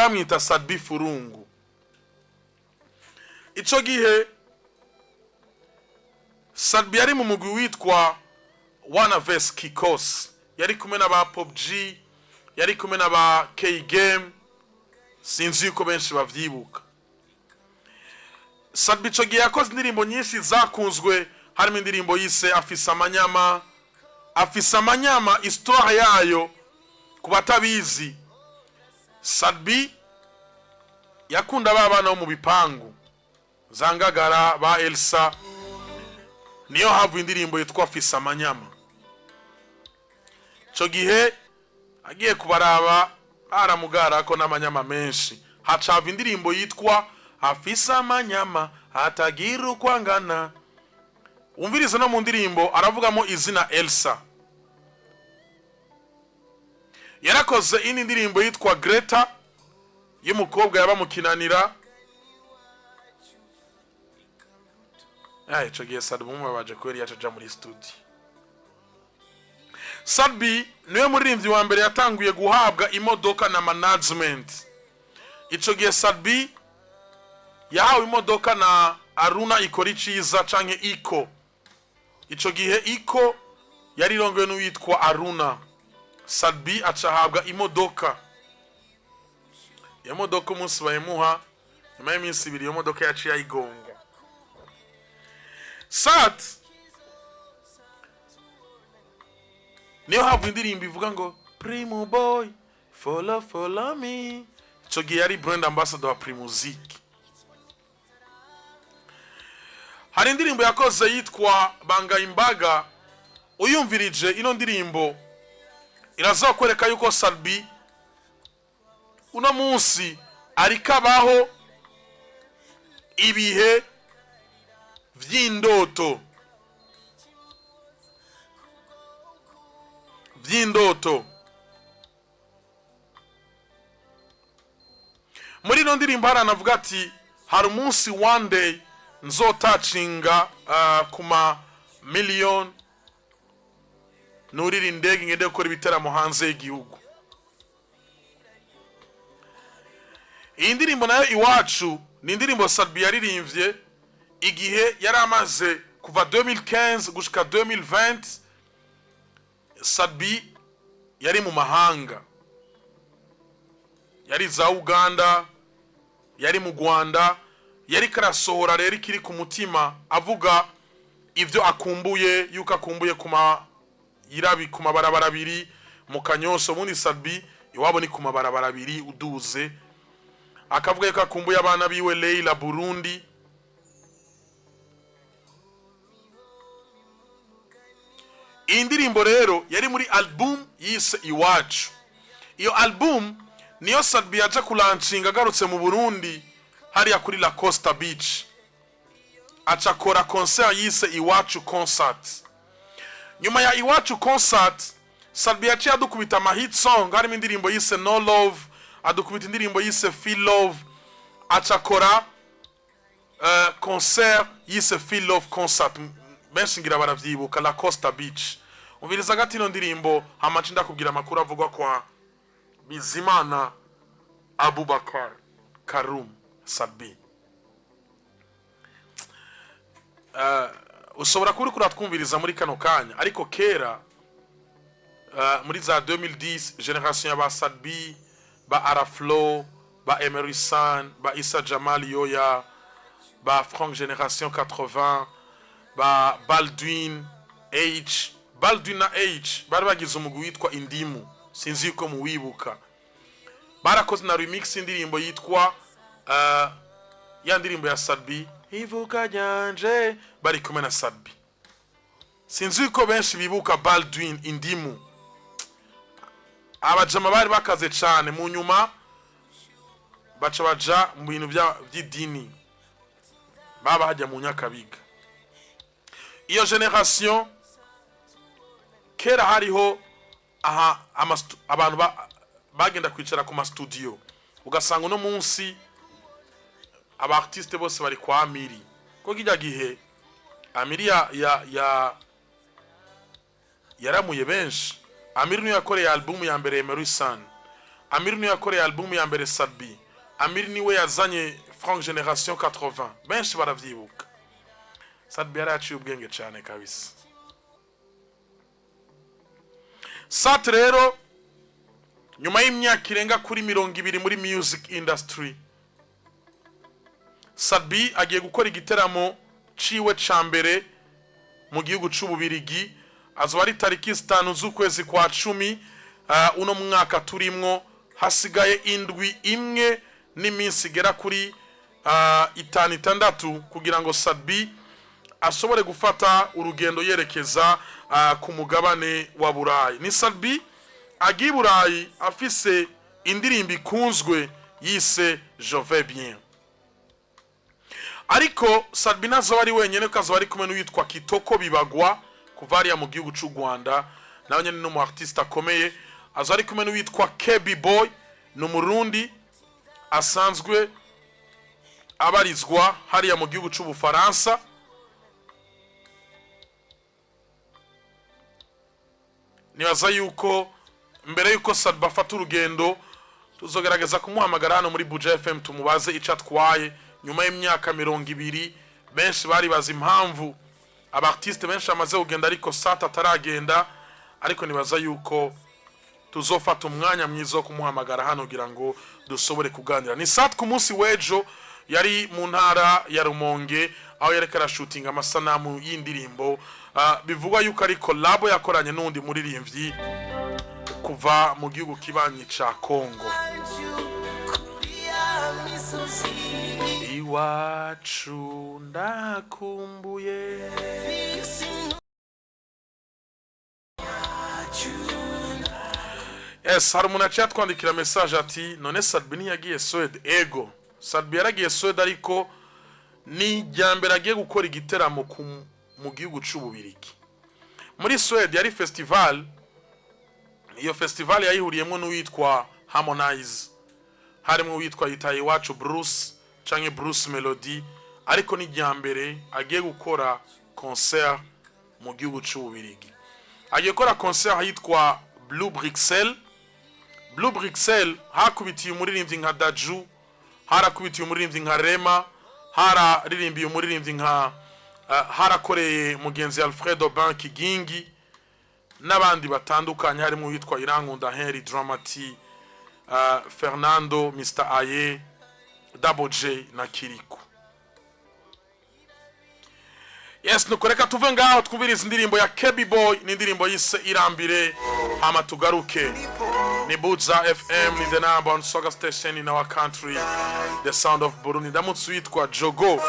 Bamwita Sat-B Furungu. Ico gihe Sat-B yari mu mugwi witwa Wanaves Kikos, yari kumwe na ba Pop G, yari kumwe na ba K Game. Sinzi yuko benshi bavyibuka. Sat-B ico gihe yakoze indirimbo nyinshi zakunzwe, harimo indirimbo yise "Afise Amanyama". "Afise Amanyama", histoire yayo ku batabizi, Sat-B yakunda ba bana bo mu bipangu zangagara ba Elsa, niyo havuye indirimbo yitwa "Afise Amanyama". Ico gihe agiye kubaraba baramugara ko n'amanyama menshi, hacava indirimbo yitwa "Afise Amanyama atagira uko angana". Umvirize no mu ndirimbo aravugamo izina Elsa. Yarakoze indi ndirimbo yitwa "Greta" y'umukobwa yaba mu Kinanira. Ah, ico gihe Sat-B umubabaje kubera yaca aja muri studio. Sat-B niwe muririmbyi wa mbere yatanguye guhabwa imodoka na management. Ico gihe Sat-B yahawe imodoka na Aruna Ikora Iciza canke Iko. Ico gihe Iko yari irongowe n'uwitwa Aruna. Sat-B aca ahabwa imodoka. Iyo modoka umunsi bayimuha, nyuma y'iminsi 2 iyo modoka yaciye ayigonga. Sat niyo havuye indirimbo ivuga ngo "Primo boy, follow, follow me". Ico gihe yari brand ambassador wa Primusic. Hari indirimbo yakoze yitwa "Banga Imbaga". Uyumvirije ino ndirimbo irazakwereka yuko Sat-B uno munsi ariko abaho ibihe vy'indoto, vy'indoto. Muri ino ndirimbo haranavuga ati hari umunsi, one day, nzotacinga kuma million, nurira indege ngende gukora ibiteramo hanze y'igihugu. Iyi ndirimbo nayo "Iwacu" ni indirimbo Sat-B yaririmbye igihe yari amaze kuva 2015 gushika 2020. Sat-B yari mu mahanga, yari za Uganda, yari mu Rwanda, yari karasohora rero ikiri ku mutima, avuga ibyo akumbuye, yuko akumbuye kuma irabi ku mabarabara abiri mu Kanyosha. Ubundi Sat-B iwabo ni ku mabarabara abiri uduze. Akavuga yuko akumbuye abana biwe Leila Burundi. Iyi ndirimbo rero yari muri album yise "Iwacu". Iyo album niyo Sat-B yaje kulanshinga agarutse mu Burundi hariya kuri La Costa Beach, aca akora concert yise "Iwacu Concert". Nyuma ya "Iwacu Concert", Sat-B yaciye adukubita ama hit song, harimo indirimbo yise "No Love", adukubita indirimbo yise "Feel Love", aca akora concert yise "Feel Love Concert". Benshi ngira baravyibuka La Costa Beach. Umviriza gati ino ndirimbo, hama nce ndakubwira amakuru avugwa kwa Bizimana Abubakar Karum Sat-B. Ushobora kuba uriko uratwumviriza muri kano kanya, ariko kera muri za 2010, generation ya ba Sat-B, ba Araflo, ba Emery San, ba Issa Jamal Yoya, ba Frank Generation 80, ba Baldwin H, Baldwin na H bari bagize umugwi witwa Indimu, sinzi yuko muwibuka. Barakoze na remix indirimbo yitwa ya ndirimbo ya Sat-B "Ivuka Ryanje", bari kumwe na Sat-B. Sinzi yuko benshi bibuka Baldwin, Indimu. Abajama bari bakaze cane, mu nyuma baca baja mu bintu vy'idini, baba hajya mu Nyakabiga. Iyo generation kera hariho aha abantu bagenda kwicara ku mastudio, ugasanga uno munsi aba artiste bose bari kwa Amiri, ko kijya gihe Amiri ya yaramuye benshi. Amiri niyo yakoreye album ya mbere Emery San. Amir niwe yakoreye album ya mbere Sat-B. Amir niwe yazanye Frank Generation 80, benshi baravyibuka. Sat-B yari yaciye ubwenge cyane kabisa. Sat rero, nyuma y'imyaka irenga kuri 20 muri music industry, Sat-B agiye gukora igiteramo ciwe ca mbere mu gihugu c'Ububirigi. Azoba ari tariki 5 z'ukwezi kwa 10 uno mwaka turimwo. Hasigaye indwi imwe n'iminsi igera kuri itanu, itandatu, kugira ngo Sat-B ashobore gufata urugendo yerekeza ku mugabane wa Burayi. Ni Sat-B agiye i Burayi afise indirimbo ikunzwe yise "Je vais bien". Ariko Sat-B ntazoba ari wenyine, kuko azoba ari kumwe n'uwitwa Kitoko Bibagwa kuva hariya mu gihugu c'u Rwanda, nawe nyene ni umu artiste akomeye. Azoba ari kumwe n'uwitwa Kebi Boy, ni Umurundi asanzwe abarizwa hariya mu gihugu c'Ubufaransa. Nibaza yuko mbere yuko Sat-B afata urugendo, tuzogerageza kumuhamagara hano muri Buja FM, tumubaze ico atwaye nyuma y'imyaka 20. Benshi bari bazi impamvu aba artiste benshi bamaze kugenda ariko Sat ataragenda, ariko nibaza yuko tuzofata umwanya mwiza wo kumuhamagara hano kugira ngo dushobore kuganira. Ni Sat ku munsi w'ejo yari mu ntara ya Rumonge, aho yariko arashutinga amasanamu y'indirimbo bivugwa yuko ari collabo yakoranye n'undi muririmbyi kuva mu gihugu kibanyi ca Congo. Iwacu ndakumbuye. Yes, hari umuntu aciye atwandikira message ati: "None Sat-B ntiyagiye Swede?" Ego, Sat-B yaragiye Swede, ariko ni irya mbere agiye gukora igiteramo mu gihugu c'Ububirigi. Muri Swede yari festival. Iyo festival yayihuriyemo n'uwitwa Harmonize, harimo uwitwa Yitaye Iwacu Bruce canke Bruce Melody, ariko ni irya mbere agiye gukora concert mu gihugu c'Ububirigi. Agiye gukora concert yitwa Blue Bruxelles. Blue Bruxelles hakubitiye umuririmbyi nka Dadju, harakubitiye umuririmbyi nka Rema, hararirimbiye umuririmbyi nka harakoreye mugenzi Alfredo Ban Kigingi n'abandi batandukanye, harimo uwitwa Irankunda Henry, Dramati, Fernando, Mr Aye, Double J na Kiriku. Yes, nuko reka tuve ngaho twumvirize indirimbo ya Kebi Boy, ni indirimbo yise "Irambire", hama tugaruke. Ni Buja FM, ni the number one soga station in our country, the sound of Burundi. Ndamutse witwa Jogo.